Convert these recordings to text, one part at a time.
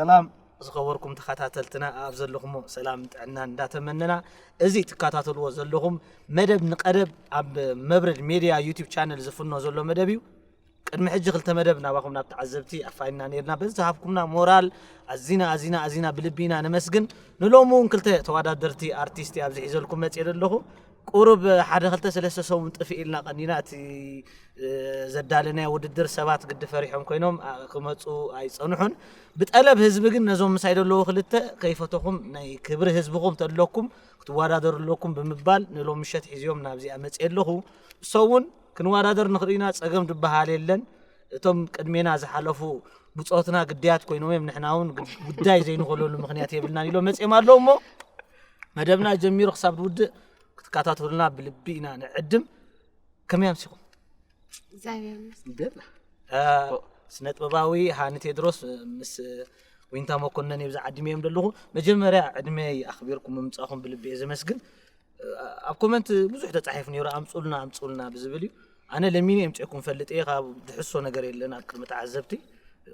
ሰላም ዝኸበርኩም ተኸታተልትና ኣብ ዘለኹሞ ሰላም ጥዕና እንዳተመነና፣ እዚ ትከታተልዎ ዘለኹም መደብ ንቐደብ ኣብ መብረድ ሜድያ ዩቲዩብ ቻነል ዝፍኖ ዘሎ መደብ እዩ። ቅድሚ ሕጂ ክልተ መደብ ናባኹም ናብ ተዓዘብቲ ኣፋይና ነርና። በዚ ዝሃብኩምና ሞራል ኣዚና ኣዚና ኣዚና ብልቢ ኢና ነመስግን። ንሎሚ እውን ክልተ ተወዳደርቲ ኣርቲስት ኣብዚ ሒዘልኩም መፅእ ኣለኹ። ቁሩብ ሓደ ክልተ ሰለስተ ሰሙን ጥፍእ ኢልና ቀኒና። እቲ ዘዳለናዮ ውድድር ሰባት ግዲ ፈሪሖም ኮይኖም ክመፁ ኣይፀንሑን። ብጠለብ ህዝቢ ግን ነዞም ምሳይ ዘለዉ ክልተ ከይፈተኹም ናይ ክብሪ ህዝብኹም ተለኩም ክትወዳደሩ ኣለኩም ብምባል ንሎም ምሸት ሒዝዮም ናብዚኣ መፅእ ኣለኹ። እሶ እውን ክንወዳደር ንኽእል ኢና፣ ፀገም ዝበሃል የለን። እቶም ቅድሜና ዝሓለፉ ብፆትና ግድያት ኮይኖም እዮም፣ ንሕና እውን ጉዳይ ዘይንኽእለሉ ምኽንያት የብልናን ኢሎም መፅኦም ኣለዉ። እሞ መደብና ጀሚሩ ክሳብ ዝውድእ ክትከታተሉና ብልቢ ኢና ንዕድም። ከመይ ኣምሲኹም? እግዚኣብሔር ይመስገን። ስነ ጥበባዊ ሃኒ ቴድሮስ ምስ ዊንታ መኮነን እየ ብዛ ዓዲመዮም ዘለኹ። መጀመርያ ዕድመይ ኣኽቢርኩም ምምፃኹም ብልቢ እየ ዘመስግን። ኣብ ኮመንት ብዙሕ ተፃሒፉ ነይሩ፣ ኣምፁልና ኣምፁልና ብዝብል እዩ። ኣነ ለሚኒ የምፅእኩም ፈልጥ እየ፣ ካብ ድሕሶ ነገር የለን ኣብ ቅድሚ ተዓዘብቲ።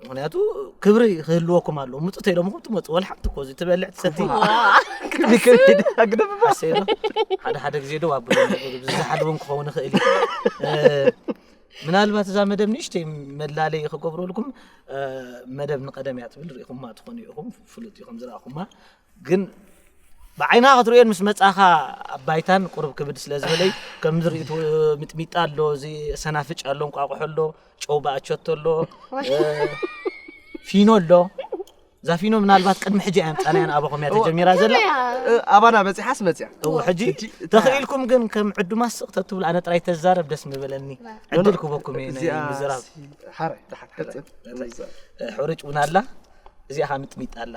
ምክንያቱ ክብሪ ክህልወኩም ኣለዎ። ምፁ ተይሎምኹም ትመፁ፣ ወላ ሓንቲ እኮ እዚ ትበልዕ ትሰቲ ክብሪ ክብሪ ኣግደምባ ኣሰይዶ። ሓደ ሓደ ግዜ ደው ኣብሎም፣ ብዝሓድ እውን ክኸውን ይኽእል እዩ። ምናልባት እዛ መደብ ንእሽተይ መላለይ ክገብረልኩም፣ መደብ ንቐደም እያ ትብል፣ ርኢኹማ ትኾኑ ኢኹም፣ ፍሉጥ ኢኹም ዝረኣኹማ። ግን ብዓይና ክትርእዮን ምስ መጻኻ ኣብ ባይታን ቁሩብ ክብድ ስለ ዝበለይ፣ ከም ዝርእቱ ሚጥሚጣ ኣሎ፣ እዚ ሰናፍጭ ኣሎ፣ እንቋቑሖ ኣሎ፣ ጨው ብኣቸቶ ኣሎ፣ ፊኖ ኣሎ። እዛ ፊኖ ምናልባት ቅድሚ ሕጂ እያ ኣምጻናያን ኣባኹም እያ ተጀሚራ ዘላ። ኣባና በጺሓስ መጽያ። እወ፣ ሕጂ ተኽኢልኩም ግን ከም ዕዱማት ስቕ ተትብሉ ኣነ ጥራይ ተዛረብ ደስ ምበለኒ። ዕድል ክበኩም እየ ናይ ምዝራብ። ሓራይ፣ ደሓን፣ ቀጽል። ሕሩጭ እውን ኣላ። እዚኣ ኸኣ ሚጥሚጣ ኣላ።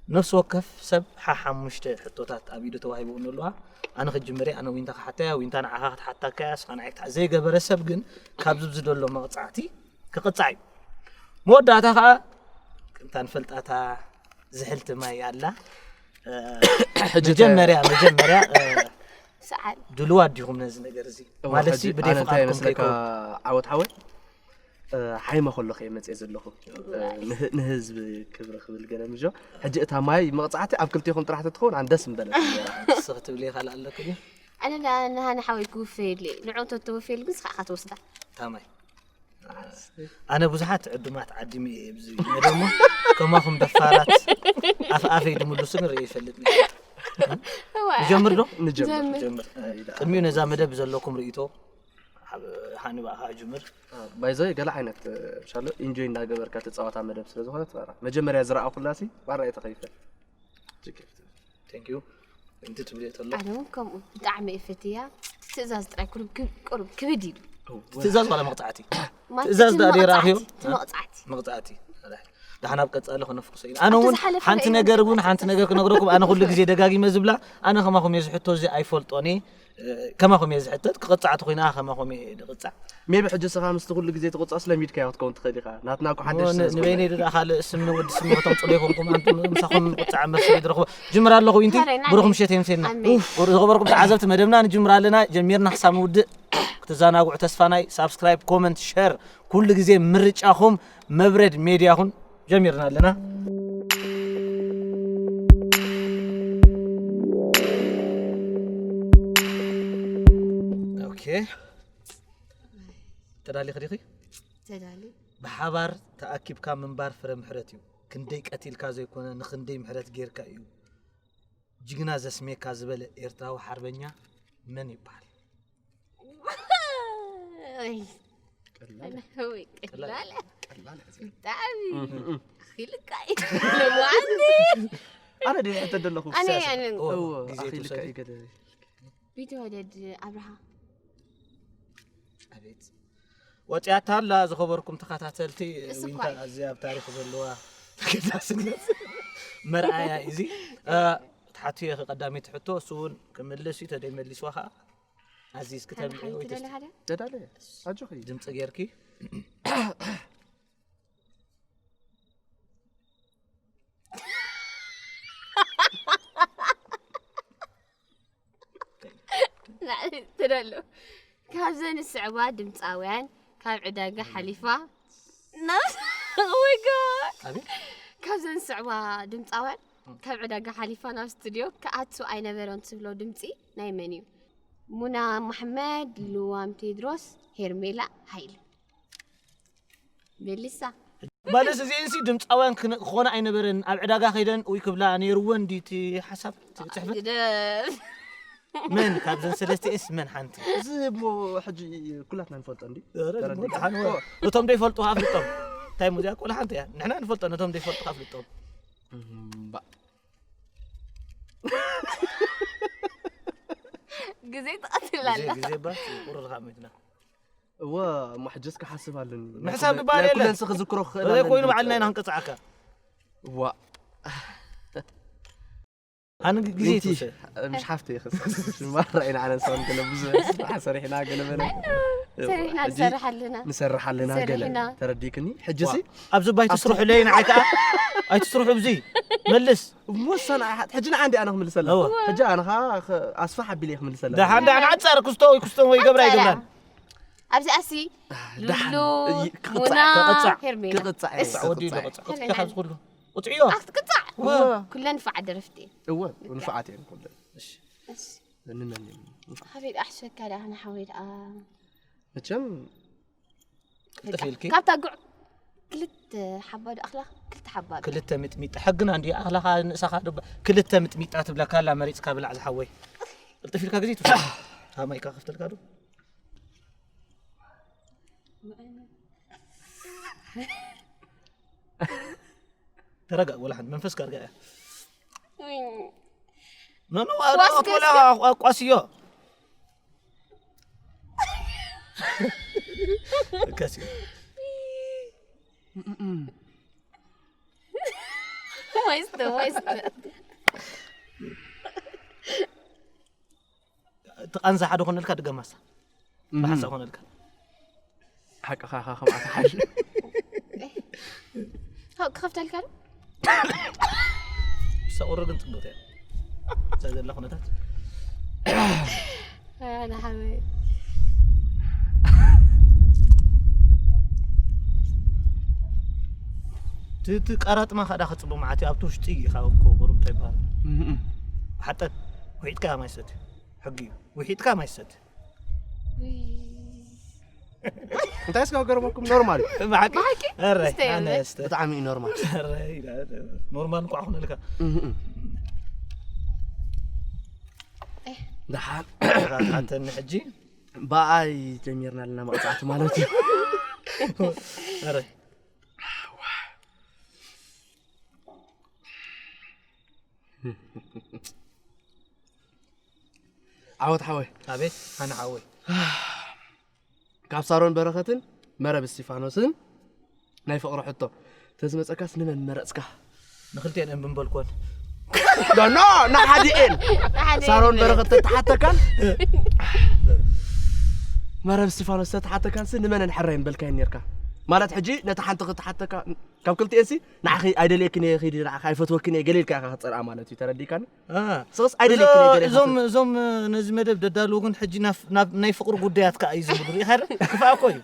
ነፍሲ ወከፍ ሰብ ሓሓሙሽተ ሕቶታት ኣብ ኢዱ ተዋሂቡ ኣለዋ። ኣነ ክጅምር እየ፣ ኣነ ዊንታ ክሓታ እያ፣ ዊንታ ንዓኻ ክትሓታካ እያ፣ ንስኻ ንዓይ ክትሓ-፣ ዘይገበረ ሰብ ግን ካብ ዝብዚ ዘሎ መቕጻዕቲ ክቕጻዕ እዩ። መወዳእታ ኸኣ ከምታ ንፈልጣታ ዝሕልቲ ማይ ኣላ። እ፣ ሕጂ መጀመርያ፣ መጀመርያ፣ እ፣ ሰዓል። ድልዋት ዲኹም ነዚ ነገር እዚ? እወ፣ ማለት ሕጂ ሲ ብደይ ኣነ እንታይ ፍቓድኩም ይመስለካ ከይከውን? ዓወት ሓወይ? እ፣ ሓይመ ከለኹ እየ መፅየ ዘለኹ። እ፣ ንህ-፣ ንህዝቢ ክብሪ ክብል ገለ ምጆ። ሕጂ እታ ማይ መቕፃዕቲ ኣብ ክልቴኹም ጥራሕ ተትኸውን ኣነ ደስ ምበለኒ ነይራ። ንስኺ ትብልዮ ካልእ ኣለኪ ድዩ? ኣነ ዳ-፣ ንሃኒ ሓወይ ክውፈየሉ እየ። ንዑ እንተተወፈየሉ ግን ንስኻ ኢኻ ትወስዳ። እታ ማይ። ኣነ ብዙሓት ዕዱማት ዓዲመ እየ ኣብዚ መደብ እሞ ከማኹም ደፋራት ኣፍ ኣፈይ ድምልሱኒ ርእየ ይፈልጥ ነይረ። እዋ። ንጀምር ዶ? ንጀምር። ጀምር። ቅድሚኡ ነዛ መደብ ዘለኩም ርእይቶ ሓብ-፣ ሃኒ ብኣኻ ጅምር። ባይዘይ ገለ ዓይነት ሻሎ ኢንጆይ እንዳገበርካ ትፃወታ መደብ ስለ ዝኾነት ባራ መጀመርያ ዝረኣኹላሲ ባራ እየ ተኸይፈ። Thank you። እንት ትብልዮ ተሎ ኣነ እውን ከምኡ ብጣዕሚ እየ ፈትያ። ትእዛዝ ጥራይ ቁሩብ ክብ- ቁሩብ ክብድ ኢሉ። ትእዛዝ ዋላ መቕፃዕቲ? ማለት ትእዛዝ እቲ ዳ ደይ ረኣኽዮ? መቕፃዕቲ፣ እቲ መቕፃዕቲ። መቕፃዕቲ። ዳሕና ኣብ ቀፃሊ ክነፍኩሶ ኢና። ኣነ እውን ሓንቲ ነገር እውን ሓንቲ ነገር ክነግረኩም፣ ኣነ ኩሉ ግዜ ደጋጊመ ዝብላ፣ ኣነ ከማኹም እየ ዝሕቶ፣ እዚ ኣይፈልጦን እየ። ከማኹም እየ ዝሕተት፣ ክቕፃዕ ተኾይነ ከማኹም እየ ዝቕፃዕ። ሜቢ ሕጂ ስኻ ምስቲ ኩሉ ግዜ ትቕፃ ስለሚድካዮ ክትከውን ትኽእል ኢኻ። ናትና እኮ ሓደሽ ስለ ዝኾነ። ንበይነይ ድኣ ካልእ ስሚ ወዲ ስሚ ከተምፅሉ ኣይኮንኩም፣ ኣንቱም ምሳኹም ቅፃዕ መፍስሪ ድረኽቦ። ጅምር ኣለኹ ኢንቲ፣ ብሩኽ ምሸት የምሴና። ዝኸበርኩም ተዓዘብቲ መደብና ንጅምር ኣለና፣ ጀሚርና ክሳብ ንውድእ ክትዘናግዑ ተስፋ ናይ ሳብስክራይብ፣ ኮመንት፣ ሸር ኩሉ ግዜ ምርጫኹም መብረድ ሜድያ ይኹን። ጀሚርና ኣለና። ኦኬ። ተዳሊኺ ዲኺ? ተዳሊ። ብሓባር ተኣኪብካ ምንባር ፍረ ምሕረት እዩ። ክንደይ ቀቲልካ ዘይኮነ ንኽንደይ ምሕረት ጌርካ እዩ ጅግና ዘስሜካ ዝበለ ኤርትራዊ ሓርበኛ መን ይበሃል? ብጣዕሚ ኣኺልካ እዩ። ኣነ ድሕተ ደለኹ ኣነ ያንን እዎ ኣኺልካ እዩ ገለ ቢትወደድ ኣብርሃ ኣቤት ወፂኣታ ኣላ። ዝኸበርኩም ተኸታተልቲ ዊንታ ኣዝያ ኣብ ታሪኽ ዘለዋ ተገዳስነት መርኣያ እዚ። ትሓትዮ ኢኺ ቀዳመይቲ ሕቶ፣ እሱ እውን ክምልስ እዩ፣ ተደይ መሊስዋ ከዓ ኣዚዝኪ ተብልዒ ወይ ተስ- ደዳለ ኣጆኺ ድምፂ ጌርኪ። ትደሎ ካብዘን ዝስዕባ ድምፃውያን ካብ ዕዳጋ ሓሊፋ ናብ ወይ ጋድ ኣቤት እዘን ዝስዕባ ድምፃውያን ካብ ዕዳጋ ሓሊፋ ናብ ስቱድዮ ክኣቱ ኣይነበረን ትብሎ ድምፂ ናይ መን እዩ? ሙና መሓመድ፣ ልዋም ቴድሮስ፣ ሄርሜላ ሃይለ። መልሳ። ማለት እዚኤንሲ ድምፃውያን ክነ- ክኾና ኣይነበረን። ኣብ ዕዳጋ ከይደን ውይ ክብላ ነይርወን ድዩ እቲ ሓሳብ እቲ ጽሕፈት? ግደፍ። መን ካብዘን ሰለስቲኤስ መን ሓንቲ? እዚ እሞ ሕጂ ኩላትና ንፈልጦ እንዲ ኧረ፣ ተረዲእካ? ደሓን ወ- ነቶም ዘይፈልጡ ኣፍልጦም። እንታይ ሙዚያ ቆልዓ ሓንቲ እያ። ንሕና ንፈልጦ፣ ነቶም ዘይፈልጡ ኣፍልጦም። እምባ። ግዜ ትቐትል ኣላ። ግዜ ባ ቁርር ካብ መትና እወ እሞ ሕጂ እስከ ሓስብ ኣለኒ። ምሕሳብ ናይ ግባር የለን። ኩለን ስኽ ዝክሮ ክኽእል እዘይ ኣለኒ ኮይኑ ድምፂ። ባዕልና ኢና ክንቅፅዓካ። ዋ ኣነ ግዜ ዊንቲ፣ ትውሰድ። ምሽ ሓፍቲ ይኽስ ማራ ኢና ኣነ ንሳውን ገለ ብዙሕ ስራሕ ሰሪሕና ገለ በለ ሰሪሕና ሕጂ ንሰርሕ ኣለና። ንሰርሕ ኣለና ገለ ሰሪሕና። ተረዲክኒ። ሕጂ ሲ ኣብዚ ባይ ትስርሑ ለይ ንዓይ ከዓ ኣይትስርሑ ብዚ መልስ ሞሳና ሕጂ ንዓ እንዲ ኣነ ክምልሰላ እወ። ሕጂ ኣነ ከዓ ኣስፋ ሓቢለ ክምልሰላ ደሓን ደሓን ዓፃር ክስቶ ወይ ክስቶ ወይ ገብራ ኣይገብራን ኣብዚ ኣሲ ደሓን ሉሉ ይ- ክቕፃዕ ሙና ክቕፃዕ። ሄርሜላ ክቕፃዕ እየ፣ እስ- ወዲ ኢሉ ክቕፃዕ። ቅፅዕ ቅፅዕ ካብ ዝኩሉ ቅፅዕዮ ኣክትቅፃዕ እወ። ኩለን ንፋዓት ደረፍቲ እወ ንፋዓት እየን ኩለን እሺ። እንመን እዮም ሓበይ ደኣ ሕሸካ ደኣ ንሓወይ ደኣ መቸም ቅልጥፍ ኢልኪ ካብታ ጉዕ ክልተ ሓባ ዶ ኣኽላ ክልተ ሓባ ዶ? ክልተ ምጥሚጣ ሕግና እንዲ ኣኽላኻ ንእሳኻ ዶ ክልተ ምጥሚጣ ትብለካ ኣላ መሪፅካ ብላዕ ዝሓወይ ቅልጥፍ ኢልካ ግዜ ትውሰድ ሃማይካ ከፍተልካ ዶ ተረጋእ ወላ ሓንቲ መንፈስካ ርጋ እያ ውይ፣ ኖኖ ዋስክስ ቆላ ቋስዮ ከሲዮ ወይስተ ወይስተ ትቃንዛ ሓደ ኮነልካ ድገማሳ ብሓንሳ ኮነልካ ሓቅኻ ኢኻ ከምኣ ትሓሽ ሃው ክኸፍተልካ ዶ? ሰቑሪ ግን ፅቡቅ እያ እዛ ዘላ ኩነታት ኣነ ሓበይ እቲ ቀራጥማ ካዳ ክፅቡ መዓት ኣብቲ ውሽጢ ኢኻ እኮ ቁሩብ እንታይ ይበሃል ሓጠን ውሒጥካ ማይ ሰት ሕጊ እዩ ውሒጥካ ማይ ሰት እንታይ እስካ ገረመኩም ኖርማል እዩ ብሓቂ ብሓቂ? ኧረ እስተ የለ። ኣነ እስተ ብጣዕሚ እዩ ኖርማል ኧረ ኢላ ኖርማል እንኳ ክኾነልካ ደሓን ሓተኒ ሕጂ ብኣይ ጀሚርና ኣለና መቕፃዕቲ ማለት እዩ ኧረ ዓወት ሓወይ ኣቤት ኣነ ሓወይ ካብ ሳሮን በረኸትን መረብ እስቲፋኖስን ናይ ፍቕሪ ሕቶ ተዝመፀካስ ንመን መረፅካ ንክልቴን እምብንበልኮን ኖ ንሓዲኤን ሳሮን በረኸት ተተሓተካን መረብ እስቲፋኖስ ተተሓተካንሲ ንመን ንሕረየን በልካየን ነርካ ማለት ሕጂ ነቲ ሓንቲ ክትሓተካ ካብ ክልቲኤንሲ ንዓኺ ኣይደልየክን እየ ኺዲ ንዓኺ ኣይፈትወክን እየ ገለ ኢልካ ኢኻ ክትፀልኣ ማለት እዩ ተረዲእካኒ ስቕስ ኣይደልየክን እየ ገለ ኢኻ እዞም እዞም ነዚ መደብ ደዳልዉ ግን ሕጂ ናብ ናይ ፍቅሪ ጉዳያት ከዓ እዩ ዝብሉ ሪኢኻ ዶ ክፋእ እኮ እዩ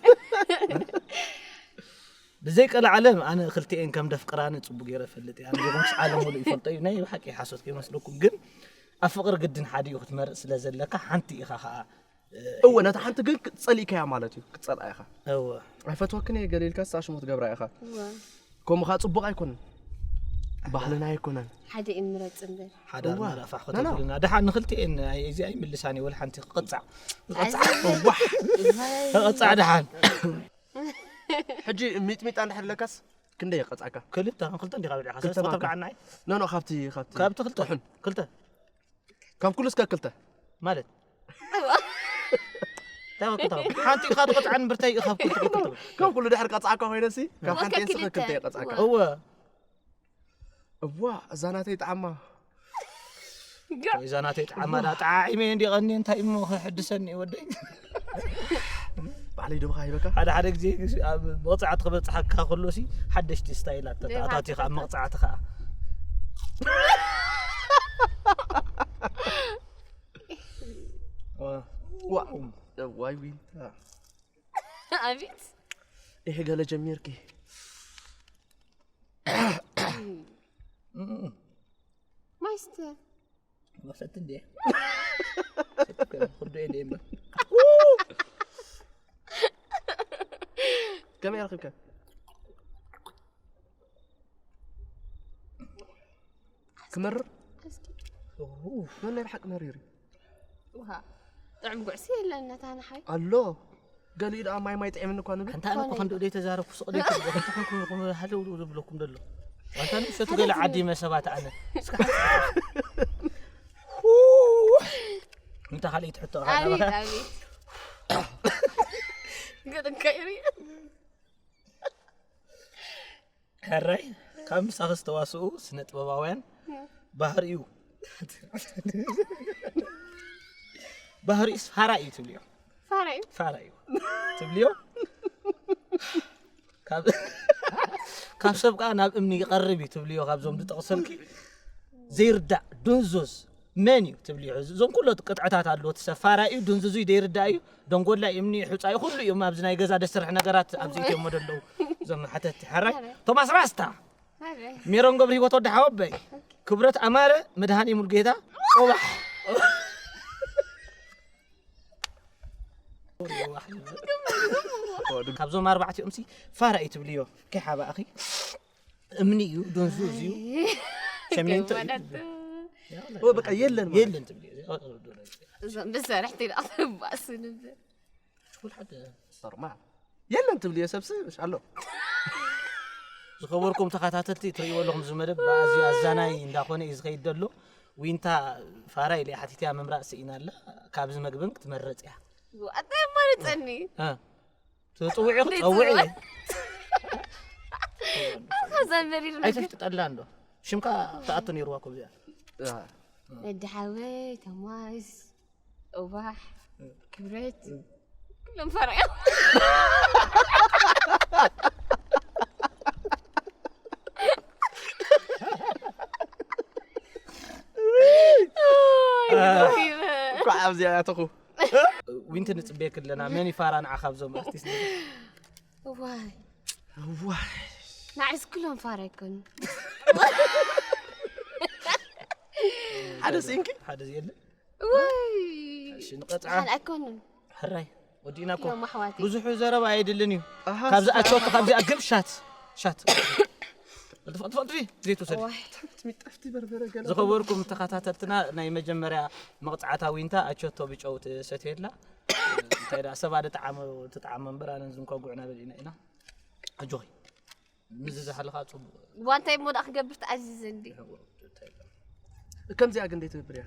ብዘይ ቀልዓለም ኣነ ክልቲኤን ከም ደፍቅራኒ ፅቡቅ ገይረ ፈልጥ እየ ኣነ ምስ ዓለም ሙሉእ ይፈልጦ እዩ ናይ ብሓቂ ሓሶት ከይመስለኩም ግን ኣብ ፍቅሪ ግድን ሓደ እዩ ክትመርፅ ስለ ዘለካ ሓንቲ ኢኻ ከዓ እወ ነታ ሓንቲ ግን ጸሊእካያ ማለት እዩ ክትጸልኣ ኢኻ እወ ኣይፈትወክን እየ ገለ ኢልካ ስታ ሽሙ ትገብራ ኢኻ ከምኡ ከዓ ፅቡቅ ኣይኮንን ባህልና ኣይኮነን ሓደ እዩ ምረፅ እምበር ሓዳር እዋ። መራፋሕ ና፣ ና። ከተብልና ደሓን ንክልቲኤን እዚ ኣይምልሳን እየ ወላ ሓንቲ ክቕፃዕ ኣዚ- ክቕፃዕ ደሓን ሕጂ ሚጥሚጣ እንድሕር ኣለካስ ክንደይ ይቐፅዓካ ክልተ ክልተ እንዲኻ በሊዕካ ክልተ ሰለስተ ማንካ። ተብልዓና ኖ ኖ ካብቲ ካብቲ ካብቲ ክልተ ጥሑን ክልተ ካብ ኩሉ እስከ ክልተ ማለት እንታይ ወቅታው ሓንቲ ኢኻ ትቐፅዓን ብርታይ ኢኻ ክልተ ክልተ ካብ ኩሉ ድሕር ቀፅዓካ ኮይነሲ ካብ ሓንቲ ወከል እንስኸ ክልተ። ክልተ ይቐፅዓካ እወ እዋ እዛ ናተይ ጣዕማ ወይ እዛ ናተይ ጣዕማ ዳ ጣዒመ እንዲ ቀኒ እንታይ እሞ ከሕድሰኒ ወደይ ባዕለይ ደብኻ ሂበካ ሓደ ሓደ ግዜ ኣብ መቕፃዕቲ ክበፅሓካ ከሎ ሲ ሓደሽቲ ስታይላት ተተኣታቲኻ ኣብ መቕፃዕቲ ከዓ ዋ ዋይ ዊንታ ኣቤት ይሄ ገለ ጀሚርኪ እም፣ ማይስተ መክሰት እንዴ? ክዶ እንዴ? ከመይ ረኺብካ? ክመርር? መን ናይ ብሓቂ መሪር እዩ? ውሃ ጥዑም ጉዕሲ የለን ነታ ንሓይ ኣሎ። ገሊኡ ደኣ ማይ ማይ ጥዕምኒ እኳ ንብል። ኣንታ ኣነ እኮ ክንዲ ወደይ ተዛረብኩ ስቕ ደይ ትብሎ። እንታይ ኮንኩም ኢኹም ሃለው ዝብለኩም ዘሎ? ኣንታ ንእሸቱ ገለ ዓዲ መሰባት ኣነ። እስከ ሓንቲ እንታ ካልእ ትሕቶ ኣቤት ካላበኸ ኣቤት ገጥም ከይሪ ሕራይ ካብ ምሳኺ ዝተዋስኡ ስነ ጥበባውያን ባህሪኡ ባህሪኡስ ፋራ እዩ ትብልዮ። ፋራ እዩ ፋራ እዩ ትብልዮ። ካብ ካብ ሰብ ከዓ ናብ እምኒ ይቐርብ እዩ ትብልዮ። ካብዞም ዝጠቕሰልኪ ዘይርዳእ ድንዙዝ መን እዩ ትብልዮ። እዞም ኩሎ ቅጥዕታት ኣለዎ። እቲ ሰብ ፋራ እዩ፣ ድንዙዝ እዩ፣ ዘይርዳእ እዩ፣ ደንጎላ እዩ፣ እምኒ እዩ፣ ሑፃ እዩ፣ ኩሉ እዮም ኣብዚ ናይ ገዛ ደሰርሕ ነገራት ኣብዚ ኢትዮሞ ደለዉ። እዞም ሓተቲ ሕራይ ቶማስ ራስታ ኣበይ ሜሮን ገብረ ህይወት ወዲ ሓወበይ ክብረት ኣማረ መድሃኒ ሙልጌታ ኦባሕ ካብዞም ኣርባዕቲኦም ሲ ፋራ እዩ ትብልዮ። ከይሓባእኺ እምኒ እዩ፣ ድንዙዝ እዩ፣ ሸሚንቶ እዩ። ወለዱ ኦ በቃ የለን ማለት የለን ትብልዮ። እዞም ብሰርሕቲ ደኣ ተባእሱ ንብል ሽኩል ሓደ ኖርማል የለን ትብልዮ ሰብሲ ምሽ ኣሎ። ዝኸበርኩም ተኸታተልቲ ትርእይዎ ኣለኹም፣ እዚ መደብ ብኣዝዩ ኣዛናይ እንዳኾነ እዩ ዝኸይድ ዘሎ። ዊንታ ፋራ ኢለ ሓቲትያ ምምራፅ ስኢና ኣላ። ካብዚ መግብን ክትመርፅ እያ። ኣታ የማርፀኒ እ፣ ትፅውዒ ክፀውዒ ከዛ መሪር ነገር ኣይተፍጥጠላ እንዶ ሽምካ ተኣቱ ነይርዋ ኮ እዚኣ ወዲ ሓወይ ተማስ እዋሕ ክብረት ኩሎም ፈራዮም እንኳዕ ኣብዚኣ ያተኹ ዊንቲ ንፅበየክ ኣለና። መን ይፋራ ንዓ ካብዞም ኣርቲስት? ዋይ ዋይ ንዓይስ ኩሎም ፋራ ይኮኑ ሓደ ሲንኪ ሓደ የለ። ወይ እሺ ንቐፅዓ። ሓል ኣይኮኑን ሕራይ ወዲእና እኮ ኩሎም ኣሕዋት ብዙሕ ዘረባ ኣይድልን እዩ። ኣሃ፣ ካብዚ ኣቸወቶ ካብዚኣ ግብ ሻት ሻት ጥፍጥፍጥፊ ዘይትወሰድ ዋይ ሚጣፍቲ በርበረ ገለ ዝኸበርኩም ተኸታተልትና ናይ መጀመርያ መቕፃዕታ ዊንታ ኣቸቶ ብጨው ትሰትየላ። እንታይ ደኣ ሰባ ድጠዓመ ትጠዓመ እምበር ኣነ ዝንኮ ጉዕና በሊዕና ኢና። ኣጆኺ ምዚ ዝሓለኻ ፅቡቕ ዋንታይ ሞ ደኣ ክገብር ተኣዚዘ እንዲ ከምዚኣ ግን ደይ ትገብር እያ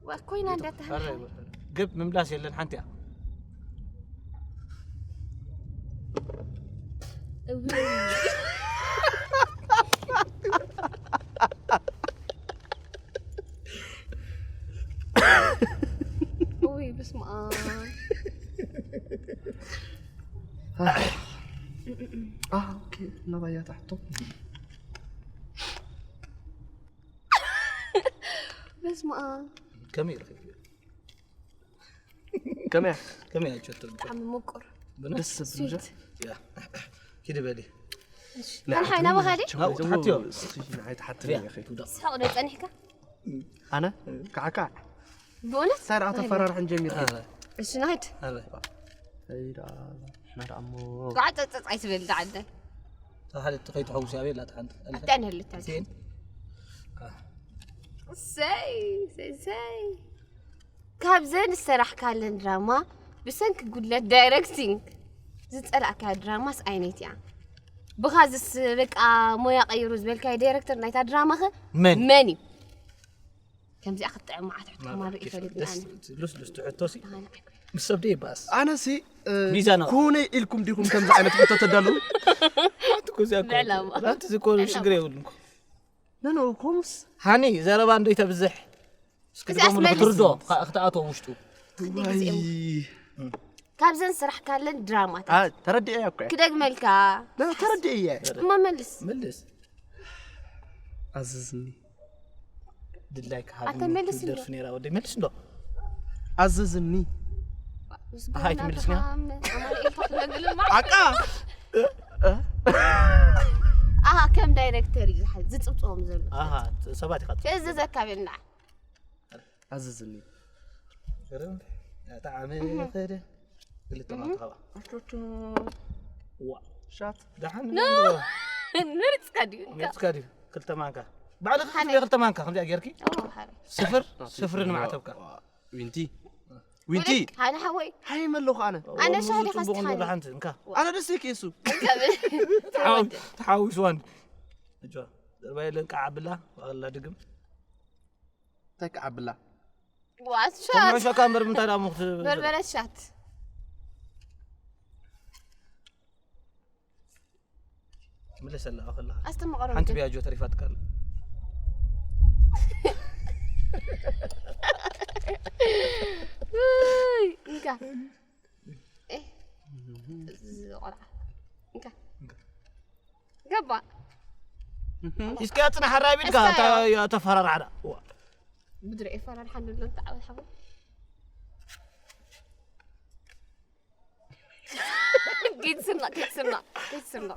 ዋ ኮይና እንዳተሃ ግብ ምምላስ የለን ሓንቲ እያ። ውይ በስመ ኣብ ኦኬ ናባያ ታሕቶ በስመ ኣብ ከመይ ረኺብዮ? ከመያ ከመይ ኣቸቶ ብጣዕሚ ምቁር ደስ ዝብል ስዊት ያ ኪዲ በሊ ተንሓይ ናባኻ ድዩ ናብኡ ትሓትዮ። ንዓይ ትሓትኒ ኢኺ ስሕቕ ዶ ጸኒሕካ ኣነ ካዕካዕ ብእውነት ሳይ ደኣ ተፈራርሕን ጀሚርካ እሺ ንኸይድ ኣበ ኣይ ደኣ ንሕና ደኣ እሞ ጓዕ ጸጸጽ ኣይትበል ደዓደ ተሓደ ከይትሐውስ ያበ ላታ ሓንቲ እንታይ ንህልታ ቴን ሰይ ሰይ ሰይ ካብዘን ዝሰራሕካለን ድራማ ብሰንኪ ጉድለት ዳይረክቲንግ ዝፀላእካያ ድራማስ ዓይነት እያ? ብኻ ዝስ በቃ ሞያ ቀይሩ ዝበልካዮ ዳይረክተር ናይታ ድራማ ኸ መን? መን እዩ? ከምዚኣ ክትጥዕም መዓት ሕቶ ከማበ ይፈልጥ ደስ ኣነ ልስልስ ትሕቶ ሲ ምስ ሰብ ደይ ይባስ ኣነሲ ሚዛናዊ። ኮነ ኢልኩም ዲኹም ከምዚ ዓይነት ሕቶ ተዳልዉ ትኩዚያ ብዕላማ። ናንቲ ዝኮኑ ሽግር የብሉን ነኖ ኮምስ ሃኒ ዘረባ እንዶ ይተብዝሕ እስኪ እዚኣስ ድገሙሉ መልስ ክትርዶ እዩ። ካ- ክትኣትዎ ውሽጡ ክንዲ ግዜ እሞ። ካብዘን ስራሕ ካለን ድራማታት ተረዲኤ እኮ እየ። ክደግመልካ ነ- ተረዲኤ እየ። እሞ መልስ መልስ ኣዝዝኒ ድላይ ኣንተ መልስ እንዶ። ደርፊ ነራ ወደይ መልስ እንዶ ኣዝዝኒ ምስ ኣሃ፣ ኣይትመልስኒ? ኣቦና ኣማኑኤል ተኽለግልማ ኣቃ ኣሃ ከም ዳይሬክተር እዩ ዝሓ- ዝጽብጽቦም ዘሎ። ኣሃ ሰባት ኢኻ እዚ ዘካብልና ኣዝዝኒ ገርም ጣዕሚ ኸደ ክልተ ማንካ ኸባ ኣቶቶ ዋ ሻት ደሓን መርጽካ ድዩ መርጽካ ድዩ ክልተ ማንካ ባዕልኻ ክትብል ክልተ ማንካ ከምዚኣ ጌርኪ ኦ፣ ሓረ ስፍር ስፍሪ ንማዕተብካ ዊንቲ ዊንቲ ኣነ ሓወይ ሃይ መለኹ ኣነ ኣነ ሻሂ ዲኻ ጽቡቕ ስትሓኒ? ንብሎ ሓንቲ እንካ ኣነ ደስ ይክ እሱ ከብል ተሓዊስዋ እንዲ እጆ ዘርባይ ለንቃ ዓብላ ዋላ ድግም እንታይ ክዓብላ ዋሻት ተምዕሾካ እምበር ምንታይ ደኣ ምኽት በርበረ ሻት ምለሰላ ከላ ኣስተምቐሮ ሓንቲ ቢያጆ ተሪፋትካ ኣላ ውይ፣ እንካ ኤ፣ እዚ ቆልዓ እንካ ገባ እስኪ ኣጽና ሓራቢድካ እስካዮ። ተፈራራዕዳ ምድሪ ኤፈራርሓ ንብሎ ተዓወት ሓቦ ጌት ስርና ጌት ስርና ጌት ስርና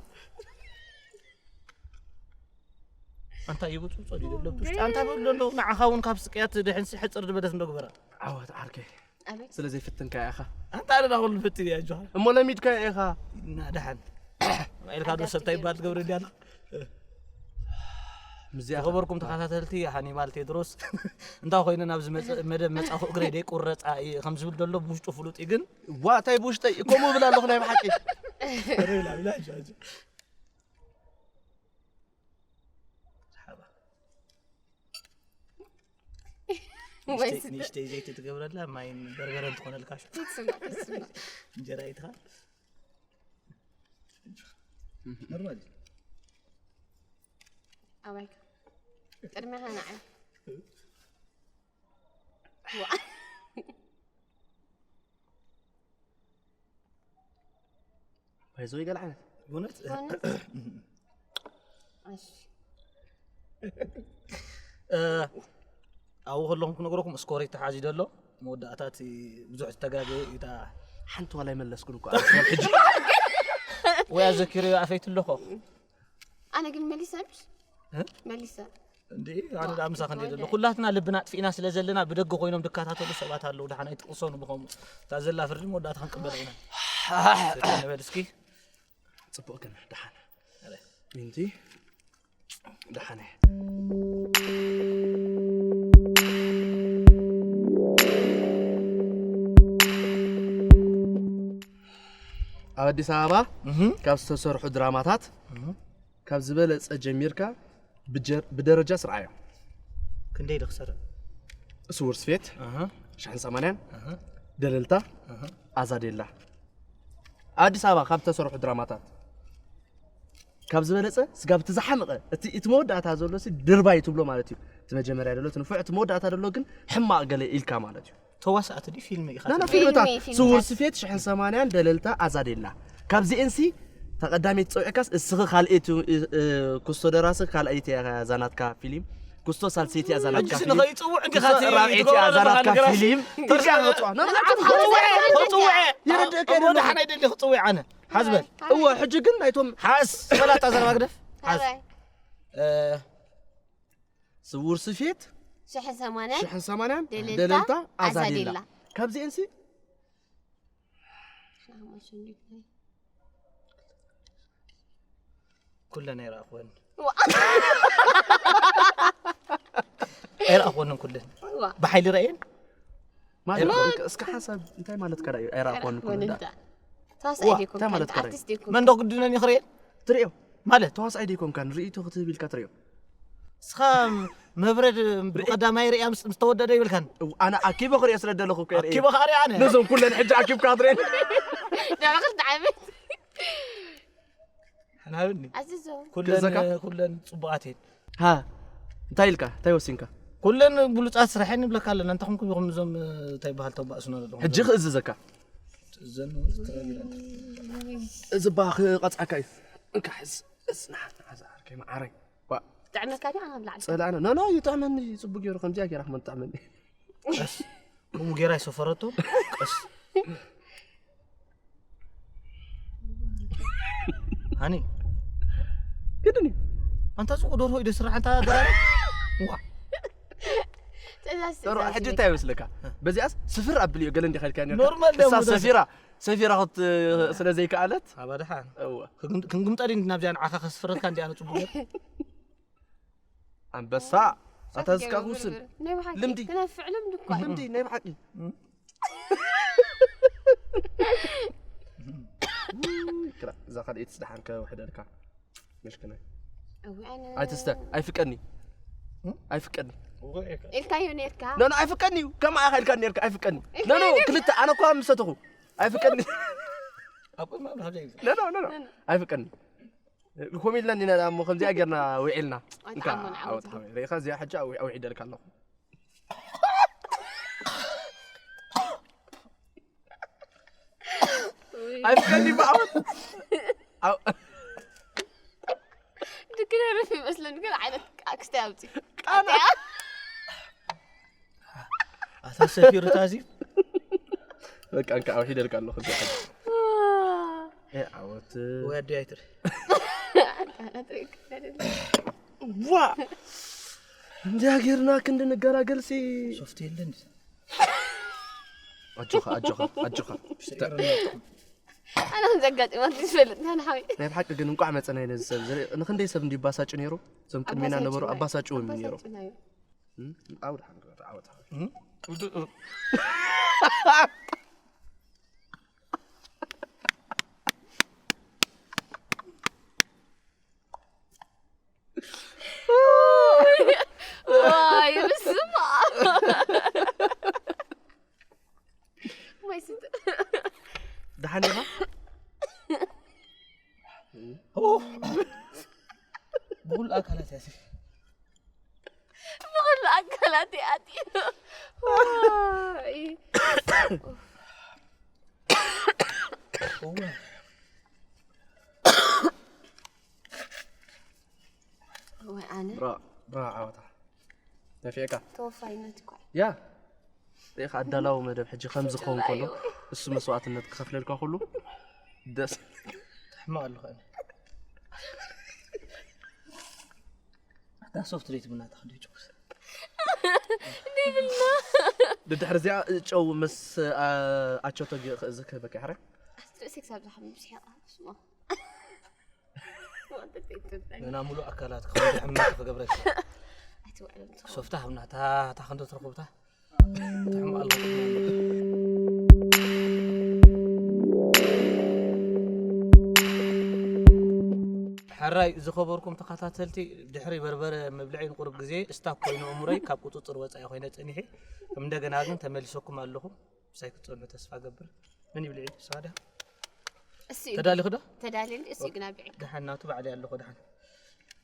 ኣንታ ይብፁ ፀዲ ዘሎ ብሽጣ ኣንታ ብሎ ኣሎ ንዓኻ እውን ካብ ስቅያት ድሕንሲ ሕፅር ዝበለት እንዶ ግበራ ዓወት ዓርከይ ኣቤት ስለ ዘይፍትንካ ኢኻ ኣንታ ኣደዳ ኩሉ ፍትን እያ ጆሃር እሞ ለሚድካ ኢኻ እና ደሓን ኢልካ ዶ ሰብታ ይባል ትገብረ እንዲ ኣላ ምዚኣ ዝኸበርኩም ተኸታተልቲ ሃኒባል ቴድሮስ እንታይ ኮይኑ ናብዚ መጽ- መደብ መጻኹ እግረይ ደይ ቁረጻ እየ ከም ዝብል ዘሎ ብውሽጡ ፍሉጥ እዩ ግን ዋ እንታይ ብውሽጠይ ከምኡ እብል ኣለኹ ናይ ብሓቂ ወይ ስተ- ንእሽተይ ዘይቲ ትገብረላ ማይን በርበረን ትኾነልካ ሽዑ ጌት ስርና ጌት ስርና እንጀራ ይትኻ ኖርማል ኣባይካ ቅድሚያ ሃናዓይ ባይዞ ይገል ዓይነት ብእውነት እሺ እ፣ ኣብኡ ከለኹም ክነግረኩም ስኮር ተሓዚ ደሎ መወዳእታ እቲ ብዙሕ ዝተጋገየ እታ ሓንቲ ዋላ ይመለስኩን እኳ ወይ ኣዘኪረዮ ኣፈይት ኣለኹ ኣነ ግን መሊሰ ምሽ እ? መሊሰ እንዴ ኣነ ዳ ምሳኽ እንዴ ዘሎ ኩላትና ልብና ኣጥፊእና ስለ ዘለና ብደገ ኮይኖም ዝከታተሉ ሰባት ኣለዉ ደሓን ኣይትቕሰኑ ብኸምኡ እታ ዘላ ፍርዲ መወዳእታ ክንቅበላ ኢና ንበል እስኪ ፅቡቅ ግን ደሓን ሚንቲ ደሓነ ኣብ ኣዲስ ኣበባ እህም፣ ካብ ዝተሰርሑ ድራማታት እህም። ካብ ዝበለፀ ጀሚርካ ብጀር- ብደረጃ ስርዓዮ ክንደይ ዶ ክሰርዕ ስውር ስፌት ኣሃ፣ ሽሕን ሰማንያን ኣሃ፣ ደለልታ ኣሃ። ኣዛዴላ ኣብ ኣዲስ ኣበባ ካብ ዝተሰርሑ ድራማታት ካብ ዝበለፀ ስጋብ እቲ ዝሓመቐ እቲ እቲ መወዳእታ ዘሎ ሲ ድርባይ ትብሎ ማለት እዩ እቲ መጀመርያ ዘሎ እቲ ንፉዕ እቲ መወዳእታ ዘሎ ግን ሕማቕ ገለ ኢልካ ማለት እዩ ተዋሳእቲ ድዩ ፊልም ኢኻ ናና ትብል? ፊልምታት ፊልምታት። ስውር ስፌት ሽሕን ሰማንያን ደለልታ ኣዛዴላ ካብዚኤን ሲ ተቐዳሚት ፀውዕካስ እስኺ ካልኣይቲ እ፣ እ፣ ክስቶ ደራሲ ካልኣይቲ እያ እዛ ናትካ ፊልም ክስቶ ሳልሰይቲ እያ እዛ ናትካ ሕጂ ፊልም ንኸይፅውዕ እንዲኻ ክስቶ ራብዐይቲ እያ እዛ ናትካ ፊልም ኢልካ ክትፅዋ ክፅውዐ ይርድእ ከይደሎ ደሓን ኣይደሊ ክፅውዕ ኣነ ሓዝበል እወ ሕጂ ግን ናይቶም ሓዝ በላታ ዘረባ ግደፍ ሓዝ ሓራይ እ፣ ስውር ስፌት ሽሕን ሰማንያን ሽሕን ሰማንያን ደለልታ ደለልታ ኣዛዴላ። ኣዛዴላ ካብዚኤን ሲ ኩለን ኣይረኣኽወን ዋ- ኣይረኣኽወንን ኩለን ዋ። ብሓይሊ ረእየን ማለት እስከ ሓሳብ እንታይ ማለት ከዳ እዩ ኣይረኣኽወን ኩሉ ተዋሳኢ ዋ፣ ዲኩም እንታይ ማለት ከዳ እዩ? ኣርቲስት ዲኩም መን ዶ ግድነን ይኽርየን ትርእዮ ማለት ተዋሳኢ ደይኮንካን ርእይቶ ክትህብ ኢልካ ትርእዮ እስኻ መብረድ ብቐዳማይ ርእያ ምስ ምስ ተወደደ ይብልካን እው፣ ኣነ ኣኪበ ክርእዮ ስለ ደለኹ እኮ እየ ርእየ። ኣኪበ ኸኣ ርእያ ኣነ ነዞም ኩለን ሕጂ ኣኪብካ ትርእየን ዳዕኽል ተዓብት ሓናብኒ ኣዚዞ ኩለን ገዛካ? ኩለን ጽቡቓት እየን ሃ እንታይ ኢልካ እንታይ ወሲንካ ኩለን ብሉጻት ስራሐን ንብለካ ኣለና እንታይ ኮንኩም ኢኹም እዞም እንታይ በሃል ተባእሱና ዘለኹም ሕጂ ክእዝዘካ እዘን እዚ ባ ክቐጽዓካ እዩ እንካ ሕዝ እዝና ዝዓርከይ መዓረይ ጥዕመካ ድያ ኣብ ላዕሊ ጸላእና ኖ ኖ ይጥዕመኒ ጽቡቅ ገይሩ ከምዚኣ ገይራ ክመን ጥዕመኒ ቀስ ከምኡ ገይራ ይሰፈረቶ ቀስ ሃኒ ግድን እዩ ኣንታ ጽቁ ደርሆ ኢደ ስራሕ ኣንታ ደራሪ ዋ ትእዛዝ ጥሩ ትእዛዝ ሕጂ በቃ። እንታይ ይመስለካ? በዚኣስ ስፍር ኣብልዮ ገለ እንዲኻ ኢልካ ነርካ። ኖርማል ደሞ እሳ ደስ- ሰፊራ ሰፊራ ክት ስለ ዘይከኣለት ኣባድሓ እወ ክንግምጣ ድን ናብዚኣ ንዓኻ ከስፍረካ እንዲኣ ንጽቡቅ ኣንበሳ ኣታ ዝካ ክውስን ናይ ብሓቂ ልምዲ። ክነፍዕ ልምዲ እኳ እዩ። ልምዲ ናይ ብሓቂ ክላ እዛ ካልኤት ስደሓን ከውሕደልካ ምሽክና እዊ ኣነ ኣይትስተ ኣይፍቀኒ ኣይፍቀኒ ኢልካዮ ነርካ ኖ ኖ ኣይፍቀኒ እዩ ከማ ኢኻ ኢልካ ነርካ ኣይፍቀኒ ኖ ኖ ክልተ ኣነ እኳ ምሰተኹ ኣይፍቀኒ ኣብ ቅድሚ ኣብርሃ ዘይብል ኖ ኖ ኖ ኖ ኣይፍቀኒ ኮም ኢልና እንዲና ደኣ እሞ ከምዚኣ ጌርና ውዒልና እንካ ኣይጠዓሞን ዓወት ዓወት። ሓወይ ርኢኻ እዚኣ ሕጂ ኣው- ኣውዒደልካ ኣለኹ ኣይፍቀኒ ብዓወት ኣው- ድክነርፍ ይመስለኒ ግን ዓይነት ኣክስታይ ኣውፂ ቃና ኣታ ሰፊሩ ታዚ በቃ እንካ ኣውሒደልካ ኣለኹ እዚኣ ሕጂ ኤ ዓወት ወይ ኣዲ ኣይትር ዋ እንዲያ ጌርና ክንዲ ንገላገልሲ ሶፍት የለን ኣጆኻ ኣጆኻ ኣጆኻ ኣነ ከም ዘጋጢማት ዝፈልጥ እንታን ሓዊ ናይ ብሓቂ ግን እንቋዕ መፀና ነዚ ሰብ ዝርኢ ንክንደይ ሰብ እንዲ ባሳጩ ነይሩ እዞም ቅድሜና ነበሩ ኣባሳጭዎም ነይሩ ኣብ ድሓን ዓወት ዋይ ብስማ ማይ ስተ ደሓን ዲኻ ብኩሉ ኣካላት ያሲ ብኩሉ ኣካላት ኣትዩ ዋይ እወ ወይ ኣነ ብራ ብራ ዓወታ ነፊዕካ ተወፋይነት እኳ ያ ሪኢኻ ኣዳላዊ መደብ ሕጂ ከም ዝኸውን ከሎ እሱ መስዋእትነት ክኸፍለልካ ኩሉ ደስ ትሕማቕ ኣለኹ ኣነ ኣታ ሶፍት ሬት ብና ተኽዲ ጭኩስ ድድሕሪ እዚኣ ጨው ምስ ኣቸቶ ዝክህበካ ሕረ ርእሲ ክሳብ ዝሓምም ስሒቓ ስማ ገና ሙሉእ ኣካላት ክኸውደ ሕማቕ ክገብረካ ኣይትውዕልን ትኸውን ሶፍታ ሃብና እታ እታ ክንዶ ትረኽብታ ትሕማቕ ኣለኹ ሕራይ ዝኸበርኩም ተኸታተልቲ ድሕሪ በርበረ ምብልዐይ ንቁሩብ ግዜ ስታክ ኮይኑ እምሮይ ካብ ቁፅፅር ወፃኢ ኮይነ ፀኒሐ ከም እንደገና ግን ተመሊሰኩም ኣለኹ ምሳይ ክትፀንሑ ተስፋ ገብር መን ይብልዒ ሰዋዳ እሱ እዩ ተዳሊኹ ዶ ተዳልየኒ እሱ እዩ ግና ብዒ ደሓን ናቱ ባዕለይ ኣለኹ ደሓን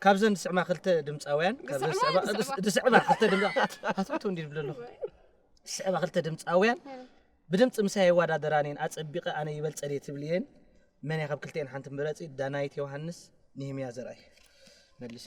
ካብዘን ዝስዕማ ክልተ ድምፃውያን ካብዘን ዝስዕማ ዝስዕማ- ድምፃውያን። ዝስዕማ ክልተ ድምፃ ኣትብቶ እንዲ ዝብለ ኣለኹ ዝስዕማ ክልተ ድምፃውያን ብድምፂ ምሳይ የዋዳደራን እየን ኣፀቢቐ ኣነ ይበልፀን እየ ትብል እየን መን እያ ካብ ክልተኤን ሓንቲ ምረፂ ዳናይት ዮሃንስ ንህምያ ዘርኣይ መልሲ